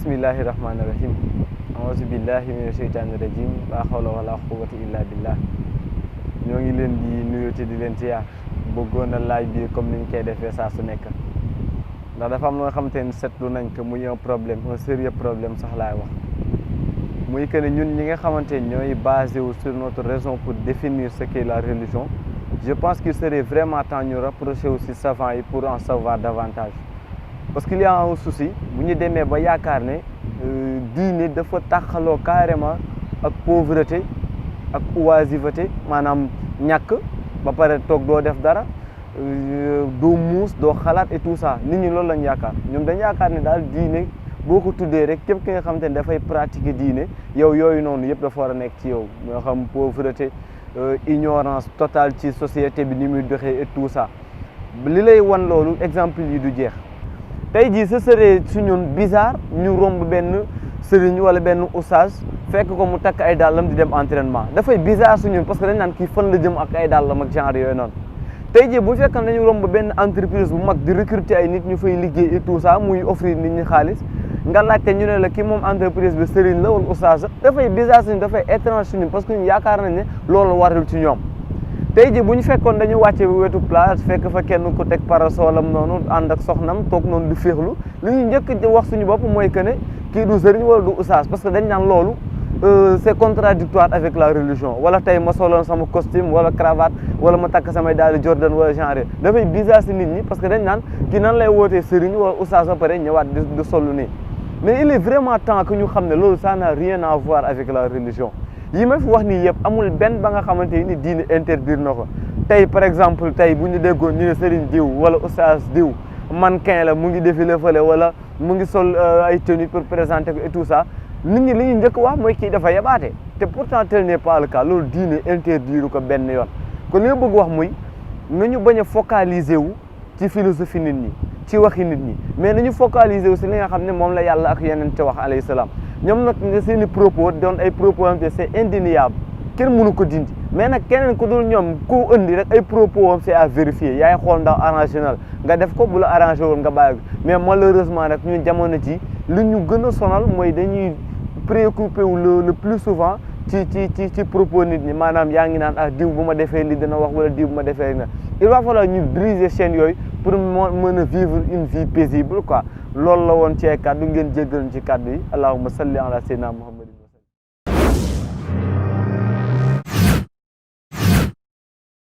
Bismillahirrahmanirrahim. Auzu billahi mina sheytaani rajim. La hawla wala quwwata illa billah. ñoo ngi leen di nuyu te di leen ziar bëggoon a laaj bi comme ni ñu koy defee saa su nekk ndax dafa am loo xamante ne seetlu nañ ko muy un problème, un sérieux problème sax laay wax muy que ne ñun ñi nga xamante ne ñooy basé wu sur notre raison pour définir ce qu'est la religion. Je pense qu'il serait vraiment temps ñu rapprocher aussi savants yi pour en savoir davantage. Parce qu'il y a un souci bu ñu demee ba yaakaar ne diine dafa taxaloo carrément ak pauvreté ak oisiveté maanaam ñàkk ba pare toog doo def dara doo muus doo xalaat et tout ça nit ñi loolu lañ yaakaar ñoom dañ yaakaar ne daal diine boo ko tuddee rek képp ki nga xamante ne dafay pratiquer diine yow yooyu noonu yëpp dafa war a nekk ci yow moo xam pauvreté ignorance totale ci société bi ni muy doxee et tout ça li lay wan loolu exemple yi du jeex. tey jii ce serait su ñun bizarre ñu romb benn sëriñ wala benn oustaz fekk ko mu takk ay dàllam di dem entraînement dafay bizarre su ñun parce que dañ naan kii fan la jëm ak ay dàllam ak genre yooyu noonu. tey jii bu fekkee dañu romb benn entreprise bu mag di recruter ay nit ñu fay liggéey et tout ça muy offrir nit ñi xaalis nga laajte ñu ne la ki moom entreprise bi sëriñ la wala oustaz dafay bizarre su ñun dafay étrange su ñun parce que ñun yaakaar nañ ne loolu warul ci ñoom. tey jii bu ñu fekkoon dañu wàcce wetu plage fekk fa kenn ku teg parasolam noonu ànd ak soxnam toog noonu di féexlu li ñu njëkk wax suñu bopp mooy que ne kii du sëriñ wala du oustaz parce que dañ naan loolu c'est contradictoire avec la religion wala tey ma soloon sama costume wala cravate wala ma takk samay daal Jordan wala genre dafay bizarre si nit ñi parce que dañ naan kii nan lay wootee sëriñ wala oustaz ba pare ñëwaat di solu nii mais il est vraiment temps que ñu xam ne loolu ça n'a rien à voir avec la religion. yi ma fi wax nii yëpp amul benn ba nga xamante ni diine interdire na ko tey par exemple tey bu ñu déggoon ñu ne sëriñ diw wala oustaz diw mannequin la mu ngi défilé fële wala mu ngi sol ay tenues pour présenter ko et tout ça nit ñi li ñu njëkk wax mooy kii dafa yebaate te pourtant tel n'est pas le cas loolu diine interdire ko benn yoon kon li nga bëgg wax muy nañu bañ a focaliser wu ci philosophie nit ñi ci waxi nit ñi mais nañu focaliser wu si li nga xam ne moom la yàlla ak yeneen te wax alayhi salaam ñoom nag nga seen i propos doon ay propos am te c'est indéniable kenn mënu ko dindi mais nag keneen ku dul ñoom ku indi rek ay propos am c'est à vérifier yaay xool ndax arrangé na nga def ko bu la arrangé woon nga bàyyi ko mais malheureusement rek ñun jamono ji li ñu gën a sonal mooy dañuy préoccupé wu le plus souvent ci propos nit ñi maanaam yaa ngi naan ah diw bu ma defee li dina wax wala diw bu ma defee na il va falloir ñu briser chaîne yooyu pour mën a vivre une vie paisible quoi loolu la woon ci ay kàddu ngeen jéggal ci kàddu yi allahumma salli ala sayyidina Muhammad